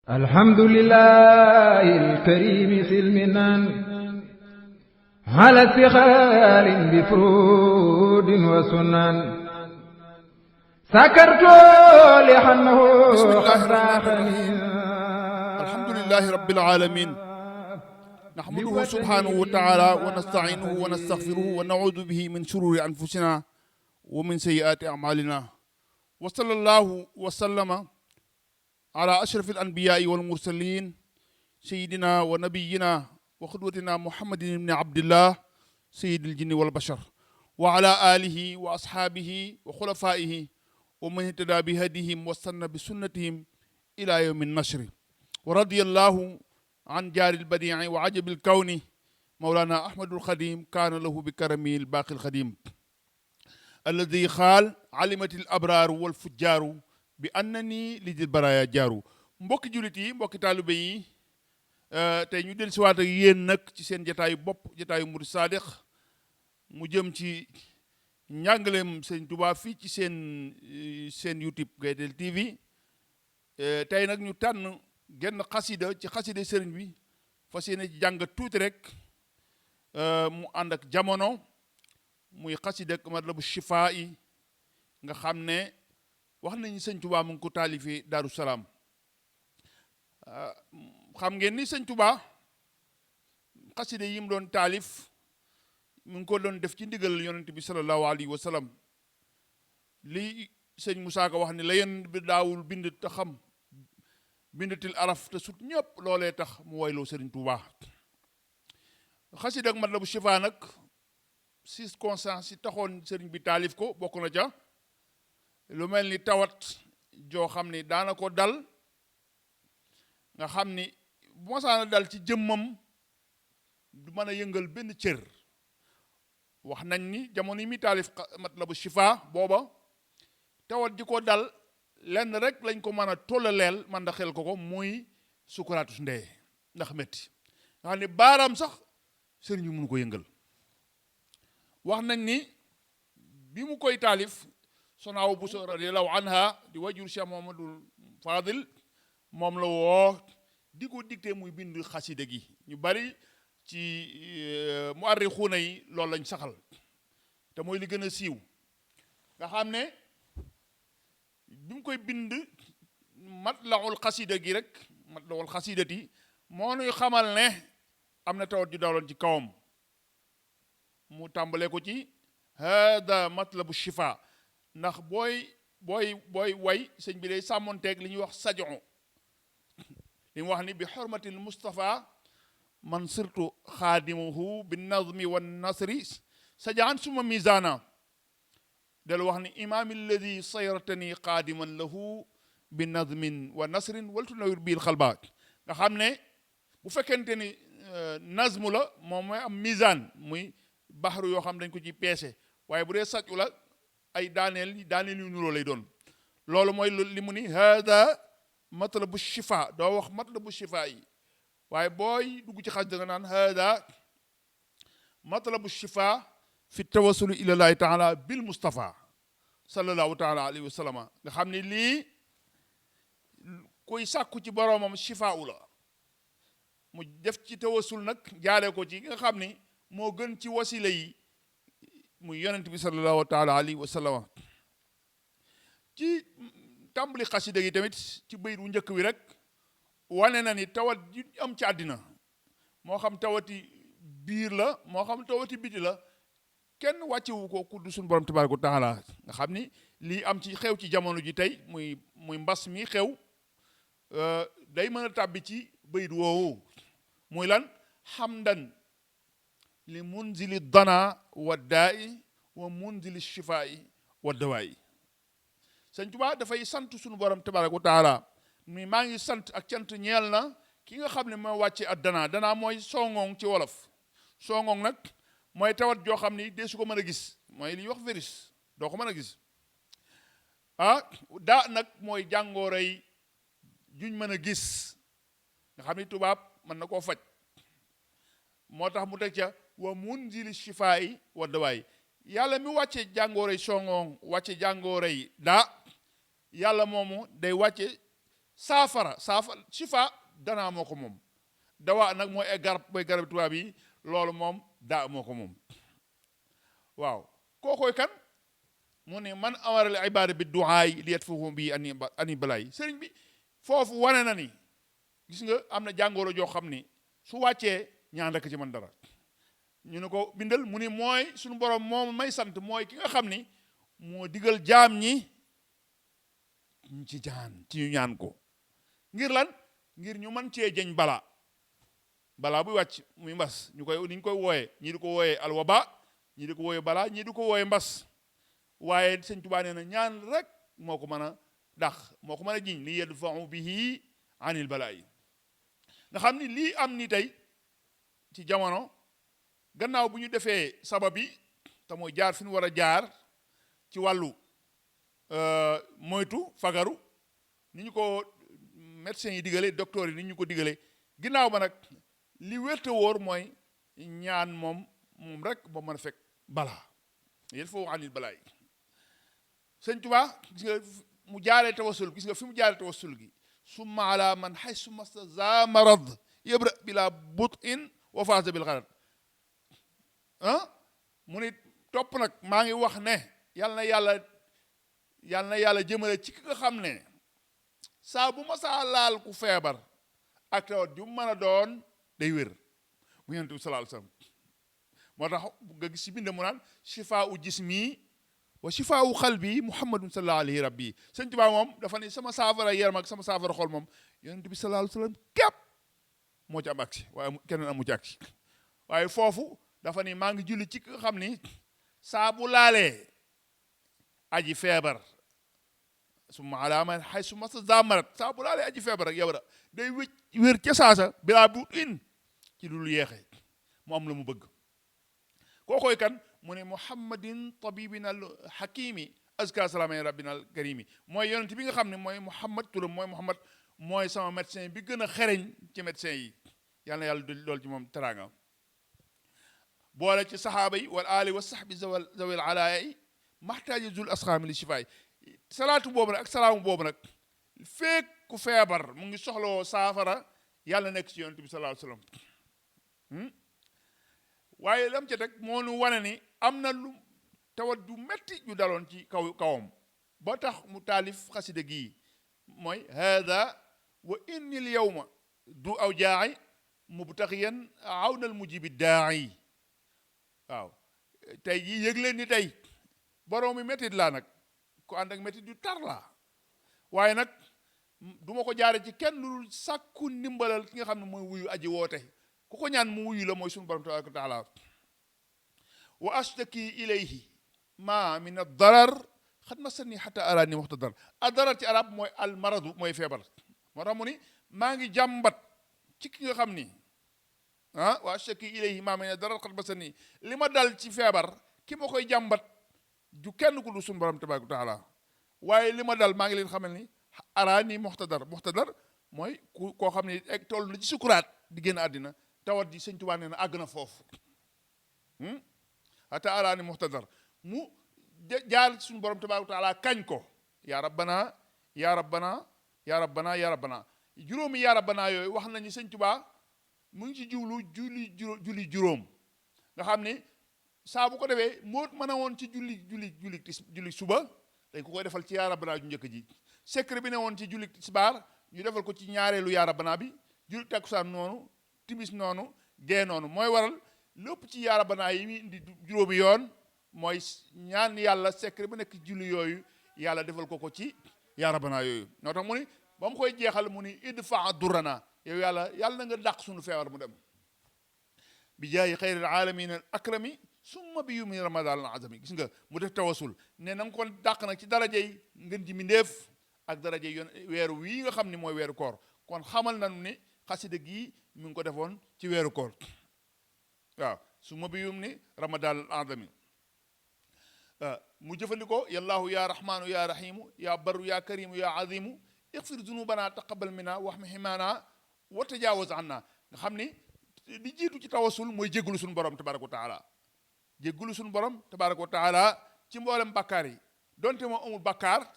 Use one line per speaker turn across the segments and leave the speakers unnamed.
الحمد لله الكريم في المنان على افتخار بفرود وسنن سكرت لحنه
الحمد لله رب العالمين نحمده سبحانه وتعالى ونستعينه ونستغفره ونعوذ به من شرور أنفسنا ومن سيئات أعمالنا وصلى الله وسلم على أشرف الأنبياء والمرسلين سيدنا ونبينا وقدوتنا محمد بن عبد الله سيد الجن والبشر وعلى آله وأصحابه وخلفائه ومن اهتدى بهديهم واستنى بسنتهم إلى يوم النشر ورضي الله عن جار البديع وعجب الكون مولانا أحمد الخديم كان له بكرمه الباقي الخديم الذي قال علمت الأبرار والفجار bi annani li dil baraya jaaru mbokki jullit yi mbokki taalibe yi tey ñu del siwaat ak yéen nag ci seen jotaayu bopp Jotaayu Mouride Sadikh mu jëm ci njàngaleem Sëriñ Tuubaa fii ci seen YouTube Gaydel TV tey nag ñu tànn genn xasida ci xasida sëriñ bi fas yéene ci jàng tuuti rek mu ànd ak jamono muy xasida Matlaboul Chifaai nga xam ne wax nañu sëñ Touba mu ngi ko taalifee Daaru Salaam xam ngeen ni sëñ Touba xaside yi mu doon taalif mu ngi ko doon def ci ndigal yonent bi sallallahu alayhi wa sallam li sëñ Moussa Ka wax ni la yonent bi daawul bind te xam bindatil araf te sut ñëpp loolee tax mu woyloo sëriñ Touba xaside ak Matlaboul Chifaai nag circonstances yi taxoon sëriñ bi taalif ko bokk na ca lu mel ni tawat joo xam ni daana ko dal nga xam ni bu masaana dal ci jëmmam du mën a yëngal benn cër wax nañ ni jamono yi mi taalif Matlaboul Chifaai booba tawat ji ko dal lenn rek lañ ko mën a tollaleel man da xel ko muy sukuraatu ndee ndax métti nga xam ni baaraam sax sëriñ bi mënu ko yëngal wax nañ ni bi mu koy taalif sonaaw bu so radiyallahu anha di wajur Cheikh Mouhamadoul Fadil moom la woo di ko dicté muy bind xasida gi ñu bari ci muarrixuuna yi loolu lañ saxal te mooy li gën a siiw nga xam ne bi mu koy bind matlaul xasida gi rek matlaul xasidati moo nuy xamal ne am na tawat ju daloon ci kawam mu tàmbale ko ci hada Matlaboul Chifaai ndax booy way sëñ bi day sàmmonteeg li ñuy wax sajon li mu wax ni bi xormatil Mustafa man sirtu xaadimuhu bi nazmi wa nasri sajaan suma misana del wax ni imaami alladi sayratani qaadiman lahu bi nazmin wa nasrin waltu nawir biil xalba nga xam ne bu fekkente ni nazmu la moom mooy am misaan muy baxaru yoo xam dañ ko ci peese waaye bu dee saju la ay daaneel yu nuroo lay doon loolu mooy li mu ni hada Matlaboul Chifaai doo wax Matlaboul Chifaai yi waaye booy dugg ci xas da nga naan hada Matlaboul Chifaai fi tawassuli ilallahi taala bil Mustafa sallallahu taala alayhi wa sallam nga xam ne lii koy sàkku ci boroomam chifaau la mu def ci tawassul nag jaaree ko ci nga xam ni moo gën ci wasila yi muy yonent bi sallallahu taala alayhi wa sallam ci tàmbali xasida gi tamit ci bayit wu njëkk wi rek wane na ni tawat ji am ci àddina moo xam tawati biir la moo xam tawati biti la kenn wàccewu ko ku du suñu borom tabaaraka wa taala nga xam ni lii am ci xew ci jamono ji tey muy mbas mi xew day mën a tàbbi ci bayit woowu muy lan hamdan li munzili dana wa daai wa munzili chifaai wa dawaay sëñ Tuubaa dafay sant suñu borom tabaaraka wa taala mi maa ngi sant ak cant ñeel na ki nga xam ne moo wàcce ak danaa mooy songoŋ ci wolof songoŋ nag mooy tawat joo xam ni dee su ko mën a gis mooy li ñuy wax virus doo ko mën a gis daa nag mooy jàngooray juñ mën a gis nga xam ni tubaab mën na koo faj moo tax mu teg ca wa munzili chifaai wa dawaay yàlla mi wàcce jàngooray songoŋ wàcce jàngooray daa yàlla moomu day wàcce saafara shifa danaa moo ko moom dawaa nag mooy ay garab tubaab yi loolu moom daa moo ko moom waaw kookoy kan mu ne man amara al ibaada bi duaay li yatfahu bi ani balaay sëriñ bi foofu wane na ni gis nga am na jàngoro joo xam ni su wàccee ñaan rek ci man dara ñu ne ko bindal mu ni mooy suñu borom moom may sant mooy ki nga xam ni moo digal jaam ñi ci ñu ñaan ko ngir lan ngir ñu mën cee jëñ balaa buy wàcc muy mbas ni ñu koy wooyee ñii di ko wooyee alwaba ñii di ko wooyee balaa ñii di ko wooyee mbas waaye sëñ Tuubaa nee na ñaan rek moo ko mën a dàq moo ko mën a jiñ li yadfa'u bihi anil balaa yi nga xam ni lii am ni tey ci jamono gannaaw bu ñu defee sabab yi te mooy jaar fi ñu war a jaar ci wàllu moytu fagaru ni ñu ko médecins yi digale docteurs yi ni ñu ko digale ginnaaw ba nag li wérte wóor mooy ñaan moom rek moo mën a fekk balaa yéen foofu anil balaa yi sëñ Tuubaa gis nga mu jaaree tawassul gis nga fi mu jaaree tawassul gi summa ala man xay summa za marad yabra bila butin wa faasa bil xarat mu ni topp nag maa ngi wax ne yal na yàlla jëmale ci ki nga xam ne saa bu ma saa laal ku feebar ak tawat ju mën a doon day wér mu yonent bi sallallahu alayhi wasallam moo tax nga gis ci bind mu naan shifaa u jismi wa shifaa u xalbi muhammadun sallallahu alayhi rabbi sëñ Tuubaa moom dafa ne sama saafara yaram ak sama saafara xol moom yonent bi sallallahu alayhi wasallam képp moo ci am agsi waaye keneen amu ci agsi waaye foofu dafa ni maa ngi julli ci nga xam ni saa bu laalee aji feebar summa alaama xay su masa zamarat saa bu laalee aji feebar ak yow da day wér ca saasa bilaa bu in ci dul yeexe mu am la mu bëgg kookoy kan mu ne muhammadin tabibina al hakimi azka salaamay rabbina al karimi mooy yonent bi nga xam ne mooy muhammad turam mooy muhammad mooy sama médecin bi gën a xereñ ci médecin yi yal na yàlla lool ci moom teraanga boole ci saxaaba yi wal aali wa sahbi zawil alaay maxtaaji zul asxaami li shifaay salaatu boobu nag ak salaamu boobu nag feek ku feebar mu ngi soxlawoo saafara yàlla nekk ci yonent bi sallallahu alayhi wasallam waaye lam ca teg moo nu wane ni am na lu tawat ju metti ju daloon ci kawam ba tax mu taalif xasida gii mooy hada wa inni l yawma du aw jaayi mubtaxiyan awnal mujibi daayi waaw tey jii yëg leen ni tey borom mi méttit laa nag ku ànd ak méttit yu tar laa waaye nag du ma ko jaare ci kenn lu sàkku ndimbalal ki nga xam ne mooy wuyu aji woote ku ko ñaan mu wuyu la mooy suñu borom tabaraka wa taala wa ashtaki ilayhi ma min ad-darar xat ma sanni xata arani muxtadar ad-darar ci arab mooy al maradu mooy feebar moo tax mu ni maa ngi jàmbat ci ki nga xam ni wa ashtaki ilayhi ma min ad-darar xat ma sanni li ma dal ci feebar ki ma koy jàmbat ju kenn ku du suñu borom tabaraka wa taala waaye li ma dal maa ngi leen xamal ni arani muxtadar mooy koo xam ne egg toll na ci sukuraat di génn àddina tawat ji sëñ Tuubaa nee na àgg na foofu ata araani muxtadar mu jaar suñu borom tabaaraka wa taala kañ ko yaa rabbana yaa rabbana yaa rabbana yaa rabbana juróomi yaa rabbana yooyu wax nañu sëñ Tuubaa mu ngi ci jublu julli juróom nga xam ne saa bu ko defee moo mën a woon ci julli suba dañ ko koy defal ci yaa rabbana ju njëkk ji secret bi ne woon ci julli tisbaar ñu defal ko ci ñaareelu yaa rabbana bi julli takkusaan noonu timis noonu gee noonu mooy waral lépp ci yaa rabbana yi mi indi juróomi yoon mooy ñaan yàlla secret ba nekk julli yooyu yàlla defal ko ci yaa rabbana yooyu noo tax mu ni ba mu koy jeexal mu ni idfa durrana yow yàlla na nga dàq suñu feebar mu dem bi jaayi xayril alamin al akrami summa bi yumi ramadan al azami gis nga mu def tawasul ne na nga ko dàq nag ci darajey ngën ji mindeef ak darajey yoon weeru wii nga xam ni mooy weeru koor kon xamal nañu ni xasida gii mi ngi ko defoon ci weeru koor waaw summa bi yum ni ramadan al azami mu jëfandikoo yallaahu ya rahmanu ya rahimu ya barru ya karimu ya azimu ixfir zunubana taqabal mina wax mi ximaana wa tajaawaz anna nga xam ni li jiitu ci tawasul mooy jéggulu suñu borom tabaraka wa taala jéggulu suñu borom tabaraka wa taala ci mboolem bakkaar yi donte moo amul bakkaar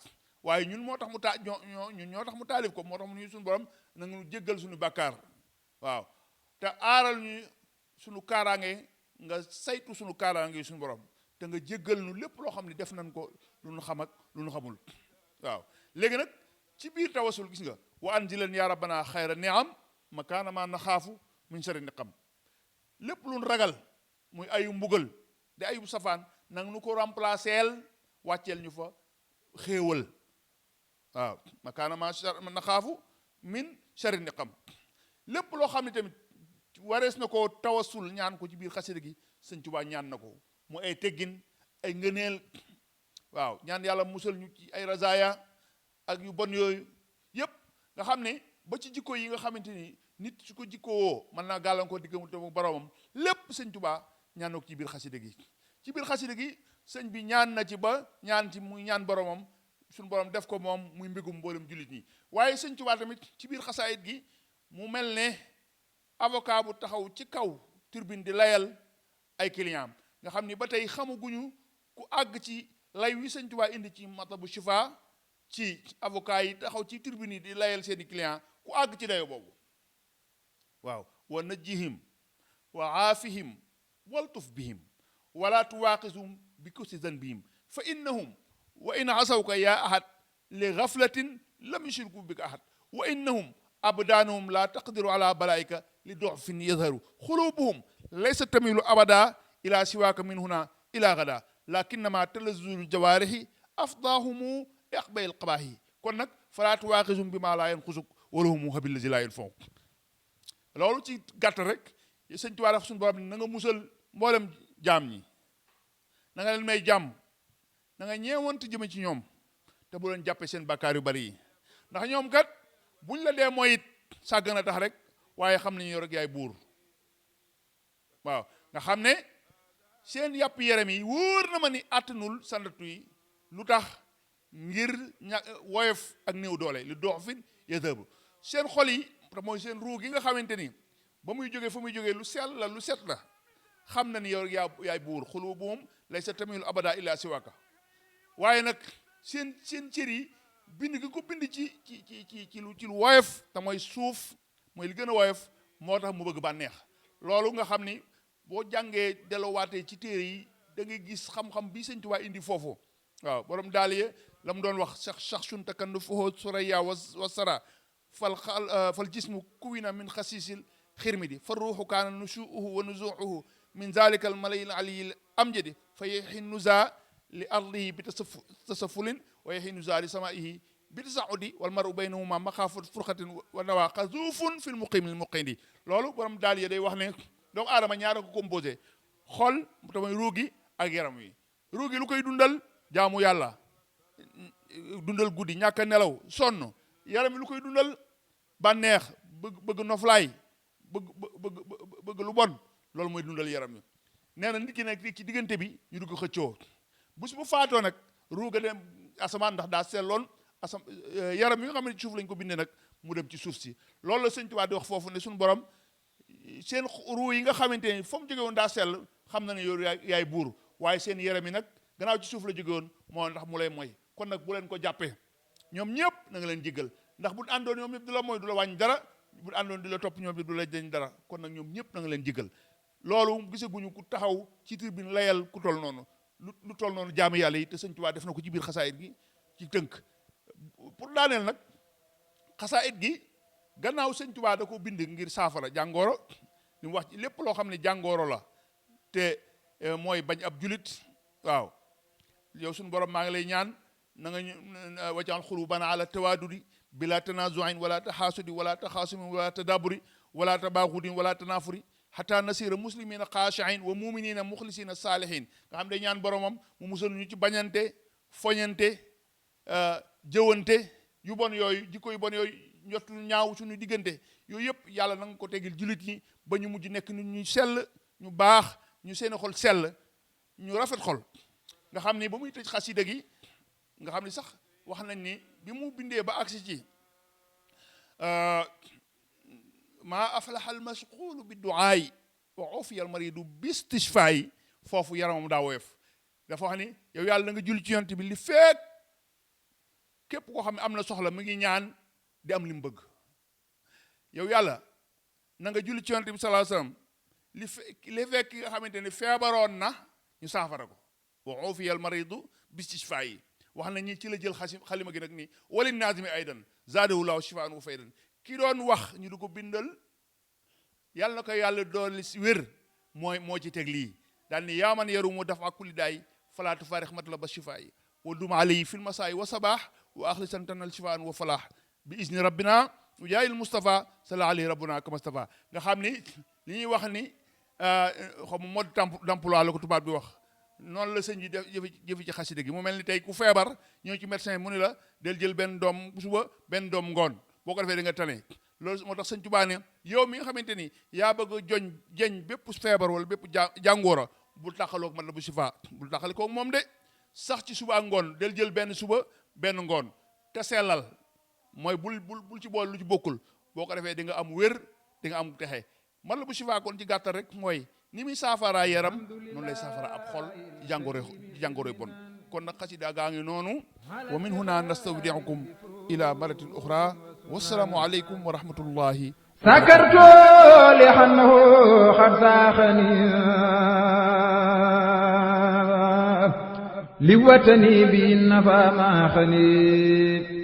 waaye ñun moo tax mu ñun ñoo tax mu taalif ko moo tax mu ñu suñu borom na nga ñu jéggal suñu bàkkaar waaw te aaral ñu suñu kaaraange nga saytu suñu kaaraange suñu borom te nga jéggal nu lépp loo xam ne def nañ ko lu nu xam ak lu nu xamul waaw léegi nag ci biir tawasul gis nga wa anzilan ya rabbana xayra niam makaana ma naxaafu min sharri niqam lépp lu nu ragal muy ayu mbugal di ayu safaan nang nu ko remplaceel wàcceel ñu fa xéewal waaw makaana ma naxaafu min sharri niqam lépp loo xam ne tamit warees na ko tawasul ñaan ko ci biir xasida gi Sëñ Tuubaa ñaan na ko mu ay teggin ay ngëneel waaw ñaan yàlla musal ñu ci ay razaya ak yu bon yooyu yépp nga xam ne ba ci jikko yi nga xamante ni nit su ko jikkoo mën naa gàllankoor diggante mu boromam lépp Sëñ Tuubaa ñaan na ko ci biir xasida gi ci biir xasida gi sëñ bi ñaan na ci ba ñaan ci muy ñaan boromam suñu borom def ko moom muy mbégum mboolem jullit ñi waaye Sëñ Tuubaa tamit ci biir xasaayit gi mu mel ne avocat bu taxaw ci kaw turbine di layal ay client nga xam ni ba tey xamaguñu ku àgg ci lay wi Sëñ Tuubaa indi ci Matlaboul Chifaai ci avocat yi taxaw ci turbine yi di layal seeni client ku àgg ci dayo boobu waaw wa najjihim wa aafihim waltuf bihim wala tuwaaqisum bi kusi zanbihim fa innahum wa in asawka ya ahad li ghaflatin lam yushriku bika ahad wa innahum abdanuhum la taqdiru ala balaika li du'fin yazharu xulubuhum laysa tamilu abada ila siwaka min huna ila gada lakinnama talazzul jawarihi afdahumu iqbayil qabahi kon nag fala tuwaqisum bima la yanqusuk walahum habil lazi la yanfa'uk loolu ci gàtt rek Sëñ Tuubaa daf suñu borom na nga musal mboolem jaam ñi na nga leen may jàmm na nga ñeewant jëme ci ñoom te bu leen jàppe seen bàkkaar yu bari yi ndax ñoom kat buñ la dee mooy it sàgg na tax rek waaye xam nañu yow rek yaay buur waaw nga xam ne seen yàpp yaram yi wóor na ma ni àttanul sandatu yi lu tax ngir woyof ak néew doole li dox fin yëtëbu seen xol yi te mooy seen ruu gi nga xamante ni ba muy jógee fa muy jógee lu sell la lu set la xam na ni yow yaay buur xulu buum lay sa tamilu abada illa siwaka waaye nag seen cër yi bind gi ko bind ci lu woyof te mooy suuf mooy li gën a woyof moo tax mu bëgg bànneex loolu nga xam ni boo jàngee delluwaatee ci téere yi da ngay gis xam-xam bi Sëñ Tuubaa indi foofu waaw borom daal ye la mu doon wax sax sun takandu foo suraya wa sara fal jismu kuwina min xasiisil xirmidi fa ruuxu kaana nushuuhu wa nuzuuhu min zalika al malayil aliyil amjadi fa yaxi nuza li ardihi bi tasafulin wa yaxi nuza li samaihi bi tasaudi wal maru baynahuma maxaafat furxatin wa nawa xazuufun fil muqimil muqindi loolu borom daal ye day wax ne doomu aadama ñaara ko composé xol te mooy ruugi ak yaram wi ruugi lu koy dundal jaamu yàlla dundal guddi ñàkk a nelaw sonn yaram wi lu koy dundal bànneex bëgg noflaay bëgg lu bon loolu mooy dundal yaram wi nee na nit ki nekk ci diggante bi ñu dugg xëccoo bés bu faatoo nag ruuga dem asamaan ndax daa selloon yaram yi nga xam ne ci suuf lañ ko bindee nag mu dem ci suuf si loolu la Sëñ Tuubaa di wax foofu ne suñu borom seen ruu yi nga xamante ni fa mu jóge woon daa sell xam na ne yow yaay buur waaye seen yaram yi nag gannaaw ci suuf la jóge woon moo ndax mu lay mooy kon nag bu leen ko jàppee ñoom ñëpp na nga leen jéggal ndax bu àndoon ñoom ñëpp du la mooy du la wàññi dara bu àndoon di la topp ñoom ñëpp du la deñ dara kon nag ñoom ñëpp na nga leen jéggal loolu gisaguñu ku taxaw ci tribune layal ku toll noonu lu toll noonu jaamu yàlla yi te Sëñ Tuubaa def na ko ci biir xasaayit gi ci tënk pour daaneel nag xasaayit gi gannaaw Sëñ Tuubaa da ko bind ngir saafara jàngooro li mu wax ci lépp loo xam ne jàngooro la te mooy bañ ab julit waaw yow suñu borom maa ngi lay ñaan na nga wajal xulubana ala tawaadudi bila tanazuin wala taxaasudi wala taxaasumin wala tadaburi wala tabaxudin wala tanafuri xata nasira muslimina xaashiin wa muminina muxlisina saalihin nga xam ne ñaan boromam mu musal ñu ci bañante foñante jëwante yu bon yooyu jikko yu bon yooyu njot lu ñaaw suñu diggante yooyu yëpp yàlla na nga ko tegil julit ñi ba ñu mujj nekk nit ñu sell ñu baax ñu seeni xol sell ñu rafet xol nga xam ni ba muy tëj xasida gi nga xam ni sax wax nañ ni bi mu bindee ba agsi ci maa aflaha al masquulu bi duaay wa ufiya al maridu bi istishfaay foofu yaramam daa woyof dafa wax ni yow yàlla na nga julli ci yonent bi li feek képp koo xam ne am na soxla mu ngi ñaan di am li mu bëgg yow yàlla na nga julli ci yonent bi sallallahu alayhi wasallam li fekk nga xamante ni feebaroon na ñu saafara ko wa ufiyal maridu bistifaa yi wax na ñi ci la jël xalima gi nag nii wali naazimi aydan zaadahu laahu shifaan wa faydan ki doon wax ñu du ko bindal yàlla na ko yàlla doon si wér moo ci teg lii daal ni yaa man yarumu dafa kulli daay falaa tufaarix matlaba shifaa yi wa dum alayhi fil masaa'i wa sabaax wa axlisan tanal shifaan wa falaax bi izni rabbina wa jaayil Mustafa salla alayhi rabbuna kama Mustafa nga xam ni li ñuy wax ni xam mode d'emploi la ko tubaab bi wax noonu la sëñ bi def jëfi ci xasida gi mu mel ni tey ku feebar ñëw ci médecin mu ni la del jël benn doom suba benn doom ngoon boo ko defee da nga tane loolu moo tax sëñ Tuubaa ne yow mi nga xamante ni yaa bëgg a jeñ bépp feebar wala bépp jàngoora bul taxaloog Matlaboul Chifa bul taxali koog moom de sax ci suba ak ngoon del jël benn suba benn ngoon te sellal mooy bul ci bool lu ci bokkul boo ko defee di nga am wér di nga am texe Matlaboul Chifa kon ci gàttal rek mooy ni muy saafara yaram noonu lay saafara ab xol ci jàngoro bon kon nag xasida gaa ngi noonu wa min huna nastawdi'ukum ila maratin ukhra wassalaamu aleykum wa rahmatullahi
sakartu li annahu qad saaxani li watani bi nafa ma xani